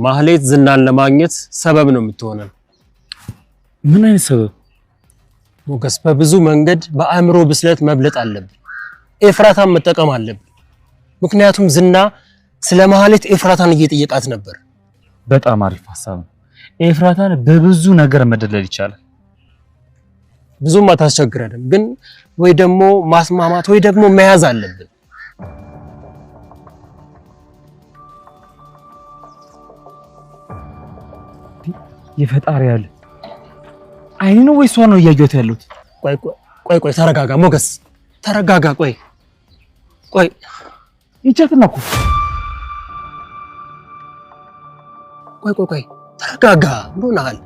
ማህሌት ዝናን ለማግኘት ሰበብ ነው የምትሆነን። ምን አይነት ሰበብ? ሞገስ፣ በብዙ መንገድ በአእምሮ ብስለት መብለጥ አለብን። ኤፍራታን መጠቀም አለብን። ምክንያቱም ዝና ስለ ማህሌት ኤፍራታን እየጠየቃት ነበር። በጣም አሪፍ ሀሳብ ነው። ኤፍራታን በብዙ ነገር መደለል ይቻላል። ብዙም አታስቸግረንም፣ ግን ወይ ደግሞ ማስማማት ወይ ደግሞ መያዝ አለብን። የፈጣሪ ያለ አይኔ ነው ወይ እሷን ነው እያየሁት ያለሁት? ቆይ ቆይ ቆይ፣ ተረጋጋ ሞገስ፣ ተረጋጋ። ቆይ ቆይ፣ ይቻትና እኮ ቆይ ቆይ ቆይ፣ ተረጋጋ። ምን ሆነሃል?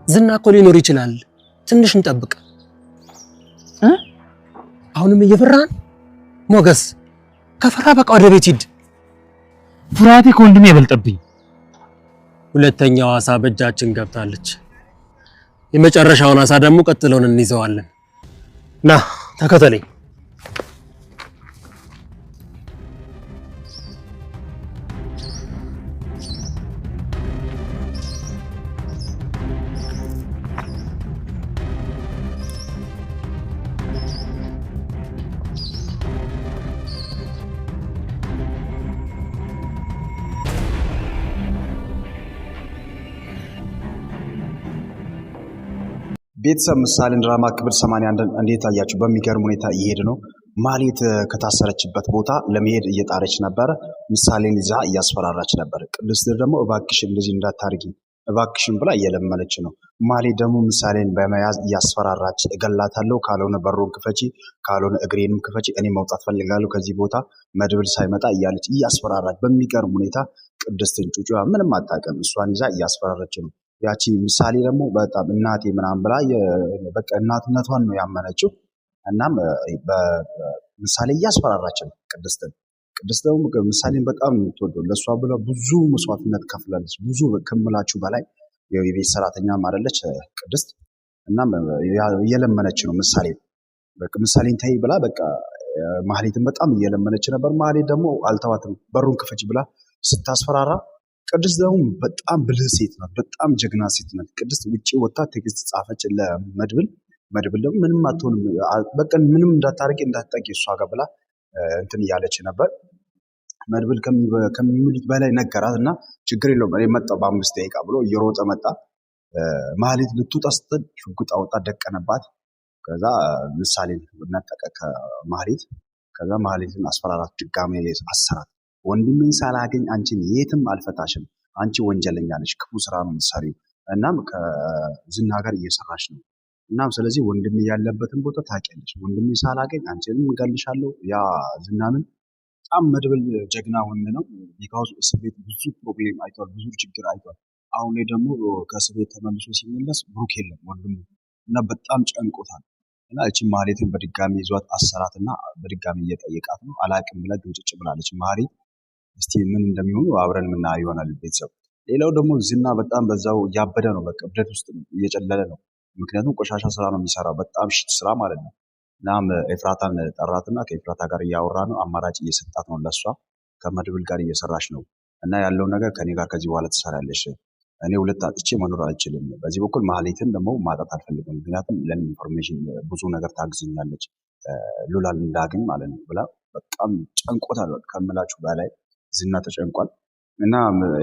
ዝና እኮ ሊኖር ይችላል። ትንሽ እንጠብቅ። አሁንም እየፈራን ሞገስ? ከፈራ በቃ ወደ ቤት ሂድ። ፍርሃቴ ከወንድሜ የበልጠብኝ። ሁለተኛው አሳ በእጃችን ገብታለች። የመጨረሻውን አሳ ደግሞ ቀጥለውን እንይዘዋለን። ና ተከተለኝ። ቤተሰብ፣ ምሳሌን ድራማ ክፍል 81 እንዴት አያችሁ? በሚገርም ሁኔታ እየሄደ ነው። ማህሌት ከታሰረችበት ቦታ ለመሄድ እየጣረች ነበር። ምሳሌን ይዛ እያስፈራራች ነበር። ቅድስት ደግሞ እባክሽን እንደዚህ እንዳታርጊ እባክሽን ብላ እየለመነች ነው። ማህሌት ደግሞ ምሳሌን በመያዝ እያስፈራራች እገላታለሁ፣ ካልሆነ በሩን ክፈቺ፣ ካልሆነ እግሬንም ክፈቺ፣ እኔ መውጣት ፈልጋለሁ ከዚህ ቦታ መድብል ሳይመጣ እያለች እያስፈራራች በሚገርም ሁኔታ ቅድስትን ጩጩ ምንም አታውቅም። እሷን ይዛ እያስፈራራች ነው። ያቺ ምሳሌ ደግሞ በጣም እናቴ ምናምን ብላ በቃ እናትነቷን ነው ያመነችው። እናም ምሳሌ እያስፈራራች ነው ቅድስትን። ቅድስት ደግሞ ምሳሌን በጣም ነው የምትወደው። ለእሷ ብላ ብዙ መስዋዕትነት ከፍላለች። ብዙ ከምላችሁ በላይ የቤት ሰራተኛም አይደለች ቅድስት። እናም እየለመነች ነው ምሳሌ፣ በቃ ምሳሌን ተይ ብላ በቃ ማህሌትን በጣም እየለመነች ነበር። ማህሌት ደግሞ አልተዋትም። በሩን ክፈች ብላ ስታስፈራራ ቅድስት ደግሞ በጣም ብልህ ሴት ናት። በጣም ጀግና ሴት ናት። ቅድስት ውጭ ወጥታ text ጻፈች ለመድብል። መድብል ደግሞ ምንም አትሆንም፣ በቃ ምንም እንዳታረቂ እንዳትጠጊ እሷ ጋር ብላ እንትን እያለች ነበር። መድብል ከሚሉት በላይ ነገራት እና ችግር የለውም እኔ መጣሁ በ5 ደቂቃ ብሎ እየሮጠ መጣ። ማህሌት ልትወጣ ስትል ሽጉጥ አወጣ፣ ደቀነባት። ከዛ ምሳሌን ነጠቀ ከማህሌት። ከዛ ማህሌትን አስፈራራት፣ ድጋሜ አሰራት። ወንድሜን ሳላገኝ አንቺን የትም አልፈታሽም፣ አንቺ ወንጀለኛ ነሽ፣ ክፉ ስራ ነው የምትሰሪው፣ እናም ከዝና ጋር እየሰራሽ ነው። እናም ስለዚህ ወንድሜ ያለበትን ቦታ ታውቂያለሽ። ወንድሜ ሳላገኝ አንቺንም እገልሻለሁ። ያ ዝናንም በጣም መድብል ጀግና ወንድ ነው። because እስር ቤት ብዙ problem አይቷል፣ ብዙ ችግር አይቷል። አሁን ላይ ደግሞ ከእስር ቤት ተመልሶ ሲመለስ ብሩክ የለም ወንድሙ እና በጣም ጨንቆታል። እና እቺ ማህሌትን በድጋሚ ይዟት አሰራት እና በድጋሚ እየጠየቃት ነው። አላቅም ብላ ግምጭጭ ብላለች ማህሌት። እስቲ ምን እንደሚሆኑ አብረን የምናየው ይሆናል ቤተሰብ። ሌላው ደግሞ ዝና በጣም በዛው እያበደ ነው። በቃ እብደት ውስጥ ነው፣ እየጨለለ ነው። ምክንያቱም ቆሻሻ ስራ ነው የሚሰራው፣ በጣም shit ስራ ማለት ነው። እናም ኤፍራታን ጠራትና ከኤፍራታ ጋር እያወራ ነው። አማራጭ እየሰጣት ነው ለሷ። ከመድብል ጋር እየሰራች ነው እና ያለው ነገር ከኔ ጋር ከዚህ በኋላ ትሰራለሽ። እኔ ሁለት አጥቼ መኖር አልችልም። በዚህ በኩል ማህሌትን ደግሞ ማጣት አልፈልግም። ምክንያቱም ለኔ information ብዙ ነገር ታግዝኛለች ሉላን እንዳገኝ ማለት ነው ብላ በጣም ጨንቆታል። በቃ ከምላችሁ በላይ ዝና ተጨንቋል። እና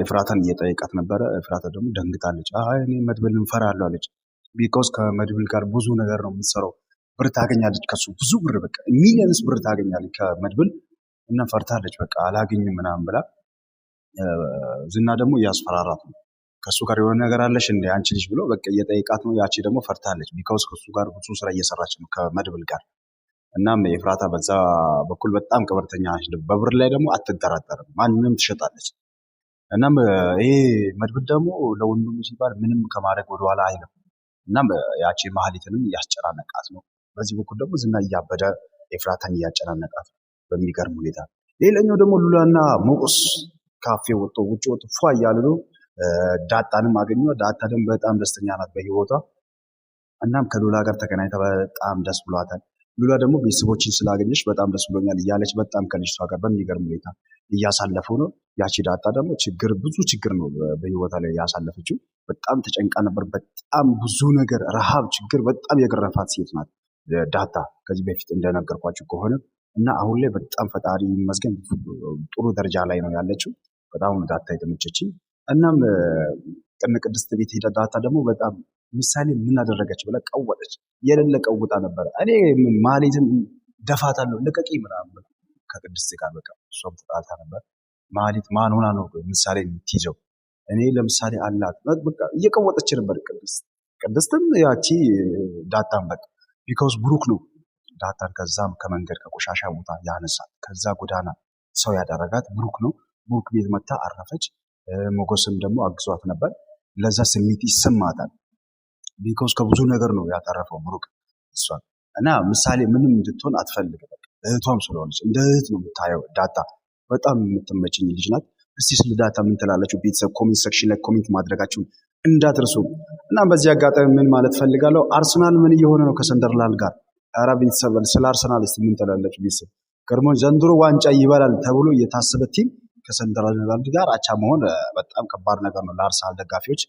ኤፍራታን እየጠየቃት ነበረ። ኤፍራታ ደግሞ ደንግጣለች። አይ እኔ መድብልን እፈራለሁ አለች። because ከመድብል ጋር ብዙ ነገር ነው የምትሰራው፣ ብር ታገኛለች ከሱ ብዙ ብር፣ በቃ millions ብር ታገኛለች ከመድብል እና ፈርታለች። በቃ አላገኝም ምናምን ብላ ዝና ደግሞ እያስፈራራት ነው። ከእሱ ጋር የሆነ ነገር አለሽ እንደ አንቺ ልጅ ብሎ በቃ እየጠየቃት ነው። ያቺ ደግሞ ፈርታለች። because ከእሱ ጋር ብዙ ስራ እየሰራች ነው ከመድብል ጋር። እናም ኤፍራታ በዛ በኩል በጣም ቀበርተኛ ነች። በብር ላይ ደግሞ አትደራደርም፣ ማንንም ትሸጣለች። እናም ይሄ መድብል ደግሞ ለወንድሙ ሲባል ምንም ከማድረግ ወደኋላ አይልም። እናም ያቺ ማህሌትንም እያስጨናነቃት ነው። በዚህ በኩል ደግሞ ዝና እያበደ ኤፍራታን እያጨናነቃት ነው በሚገርም ሁኔታ። ሌላኛው ደግሞ ሉላና ሞቆስ ካፌ ወጥቶ ውጭ ወጥቶ ፏ እያሉ ነው። ዳጣንም አገኘ። ዳጣ ደግሞ በጣም ደስተኛ ናት በህይወቷ። እናም ከሉላ ጋር ተገናኝታ በጣም ደስ ብሏታል። ሉላ ደግሞ ቤተሰቦችን ስላገኘች በጣም ደስ ብሎኛል እያለች በጣም ከልጅቷ ጋር በሚገርም ሁኔታ እያሳለፈው ነው። ያቺ ዳጣ ደግሞ ችግር ብዙ ችግር ነው በህይወቷ ላይ ያሳለፈችው። በጣም ተጨንቃ ነበር። በጣም ብዙ ነገር ረሃብ፣ ችግር በጣም የገረፋት ሴት ናት ዳታ ከዚህ በፊት እንደነገርኳችሁ ከሆነ እና አሁን ላይ በጣም ፈጣሪ ይመስገን ጥሩ ደረጃ ላይ ነው ያለችው። በጣም ዳታ የተመቸችኝ። እናም ቅን ቅድስት ቤት ሄዳ ዳታ ደግሞ በጣም ምሳሌ ምን አደረገች ብላ ቀወጠች። የሌለ ቀውጣ ነበረ። እኔ ማህሌትን ደፋታለሁ ልቀቂ ምናምን ከቅድስት ጋር በቃ እሷም ተጣልታ ነበር። ማህሌት ማን ሆና ነው ምሳሌ የምትይዘው? እኔ ለምሳሌ አላት በቃ እየቀወጠች ነበር ቅድስት። ቅድስትም ያቺ ዳታን በቃ because ብሩክ ነው ዳታን ከዛም ከመንገድ ከቆሻሻ ቦታ ያነሳት ከዛ ጎዳና ሰው ያደረጋት ብሩክ ነው። ብሩክ ቤት መታ አረፈች። ሞገስም ደግሞ አግዟት ነበር። ለዛ ስሜት ይሰማታል። because ከብዙ ነገር ነው ያተረፈው ብሩክ እሷን እና ምሳሌ ምንም እንድትሆን አትፈልግም። እህቷም ስለሆነች እንደ እህት ነው የምታየው። ዳታ በጣም የምትመችኝ ልጅ ናት። እስቲ ስለ ዳታ ምን ትላላችሁ ቤተሰብ? comment section ላይ comment ማድረጋችሁን እንዳትረሱ። እና በዚህ አጋጣሚ ምን ማለት ፈልጋለሁ፣ አርሰናል ምን እየሆነ ነው ከሰንደርላንድ ጋር? ኧረ ቤተሰብ ስለ አርሰናል እስቲ ምን ትላላችሁ ቤተሰብ? ገርሞኝ ዘንድሮ ዋንጫ ይበላል ተብሎ የታሰበ team ከሰንደርላንድ ጋር አቻ መሆን በጣም ከባድ ነገር ነው። ለአርሰናል ደጋፊዎች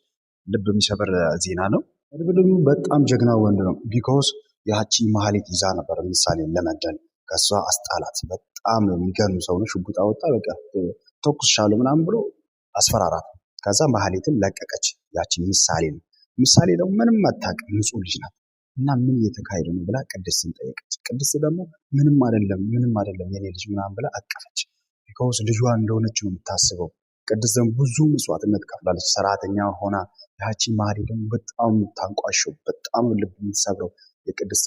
ልብ የሚሰብር ዜና ነው። መድብልም በጣም ጀግና ወንድ ነው። because ያቺ መሀሌት ይዛ ነበር ምሳሌ ለመግደል ከእሷ አስጣላት። በጣም የሚገርም ሰው ነው። ሽጉጥ አወጣ፣ በቃ ተኩስሻለሁ ምናምን ብሎ አስፈራራት። ከዛ መሀሌትም ለቀቀች ያቺ ምሳሌ ነው። ምሳሌ ደግሞ ምንም አታውቅም፣ ንጹሕ ልጅ ናት። እና ምን እየተካሄደ ነው ብላ ቅድስትን ጠየቀች። ቅድስት ደግሞ ምንም አይደለም፣ ምንም አይደለም የኔ ልጅ ምናምን ብላ አቀፈች። because ልጇ እንደሆነች ነው የምታስበው። ቅድስት ደግሞ ብዙ መስዋዕትነት ከፍላለች፣ ሰራተኛ ሆና። ያቺ መሀሌ ደግሞ በጣም የምታንቋሸው፣ በጣም ልብ የምትሰብረው የቅድስት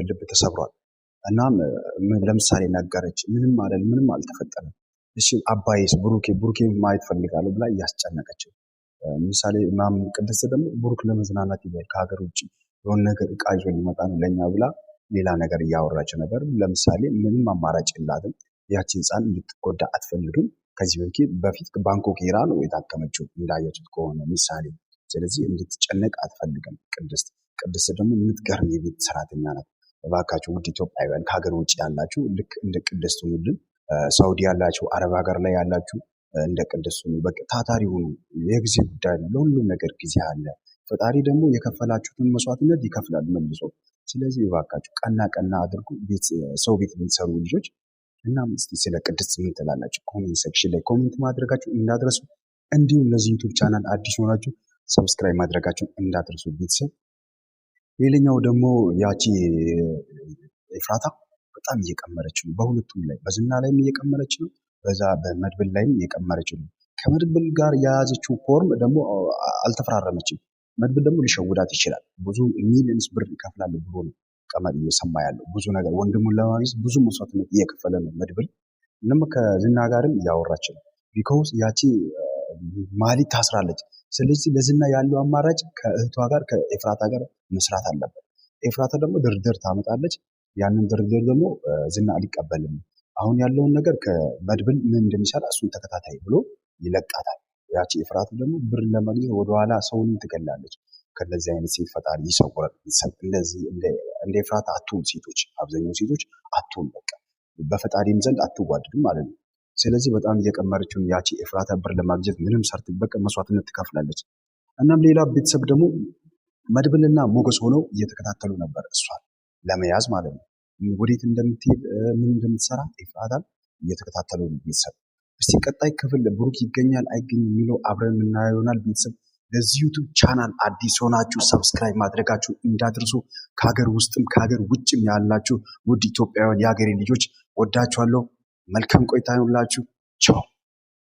ልብ ተሰብሯል። እናም ለምሳሌ ነገረች። ምንም አይደል፣ ምንም አልተፈጠረም። እሺ አባዬስ ብሩኬ ብሩኬ ማየት ፈልጋለሁ ብላ እያስጨነቀችው ምሳሌ ማም ቅድስት ደግሞ ብሩክ ለመዝናናት ይበል ከሀገር ውጭ የሆነ ነገር እቃ ይዞ ሊመጣ ነው ለኛ ብላ ሌላ ነገር እያወራች ነበር። ለምሳሌ ምንም አማራጭ የላትም። ያቺ ህፃን እንድትጎዳ አትፈልግም። ከዚህ በፊት ባንኮክ ሄራ ነው የታከመችው እንዳያችሁት ከሆነ ምሳሌ። ስለዚህ እንድትጨነቅ አትፈልግም ቅድስት። ቅድስት ደግሞ የምትገርም የቤት ሰራተኛ ናት። እባካችሁ ውድ ኢትዮጵያውያን ከሀገር ውጭ ያላችሁ ልክ እንደ ቅድስት ሁኑልን። ሳውዲ ያላችሁ፣ አረብ ሀገር ላይ ያላችሁ እንደ ቅድስት ሁኑ። በቃ ታታሪ ሁኑ። የጊዜ ጉዳይ ነው። ለሁሉም ነገር ጊዜ አለ። ፈጣሪ ደግሞ የከፈላችሁትን መስዋዕትነት ይከፍላል መልሶ። ስለዚህ እባካችሁ ቀና ቀና አድርጉ ሰው ቤት የምትሰሩ ልጆች። እናም እስቲ ስለ ቅድስት ምን ትላላችሁ? comment section ላይ comment ማድረጋችሁ እንዳትረሱ። እንዲሁም ለዚህ YouTube channel አዲስ ሆናችሁ subscribe ማድረጋችሁን እንዳትረሱ ቤተሰብ። ሌላኛው ደግሞ ያቺ ኤፍራታ በጣም እየቀመረች ነው። በሁለቱም ላይ በዝና ላይም እየቀመረች ነው፣ በዛ በመድብል ላይም እየቀመረች ነው። ከመድብል ጋር የያዘችው ፎርም ደግሞ አልተፈራረመችም። መድብል ደግሞ ሊሸውዳት ይችላል። ብዙ millions ብር ይከፍላል ብሎ ነው ቀመር እየሰማ ያለው። ብዙ ነገር ወንድሙን ለማግኘት ብዙ መስዋዕትነት እየከፈለ ነው መድብል። እናም ከዝና ጋርም እያወራች ነው። because ያቺ ማሊት ታስራለች። ስለዚህ ለዝና ያለው አማራጭ ከእህቷ ጋር ከኤፍራታ ጋር መስራት አለበት። ኤፍራታ ደግሞ ድርድር ታመጣለች። ያንን ድርድር ደግሞ ዝና አልቀበልም፣ አሁን ያለውን ነገር ከመድብል ምን እንደሚሰራ እሱን ተከታታይ ብሎ ይለቃታል። ያቺ ኤፍራታ ደግሞ ብር ለማግኘት ወደኋላ ሰውንም ትገላለች። ከእንደዚህ አይነት ሴት ፈጣሪ ይሰውራል። እንደዚህ እንደ ኤፍራታ አትሁን ሴቶች፣ አብዛኛው ሴቶች አትሁን፣ በቃ በፈጣሪም ዘንድ አትዋደድም ማለት ነው። ስለዚህ በጣም እየቀመረችውን ያቺ ኤፍራታ ብር ለማግኘት ምንም ሰርት በቃ መስዋዕትነት ትከፍላለች። እናም ሌላ ቤተሰብ ደግሞ መድብልና ሞገስ ሆነው እየተከታተሉ ነበር እሷን ለመያዝ ማለት ነው። ወዴት እንደምትሄድ ምን እንደምትሰራ ኤፍራታን እየተከታተሉ ነው ቤተሰብ። እስቲ ቀጣይ ክፍል ብሩክ ይገኛል አይገኝም የሚለው አብረን የምናየው ይሆናል ቤተሰብ። ለዚህ YouTube channel አዲስ ሆናችሁ subscribe ማድረጋችሁ እንዳትረሱ። ከሀገር ውስጥም ከሀገር ውጭም ያላችሁ ውድ ኢትዮጵያውያን የሀገሬ ልጆች ወዳችኋለሁ። መልካም ቆይታ ይሁንላችሁ። ቻው።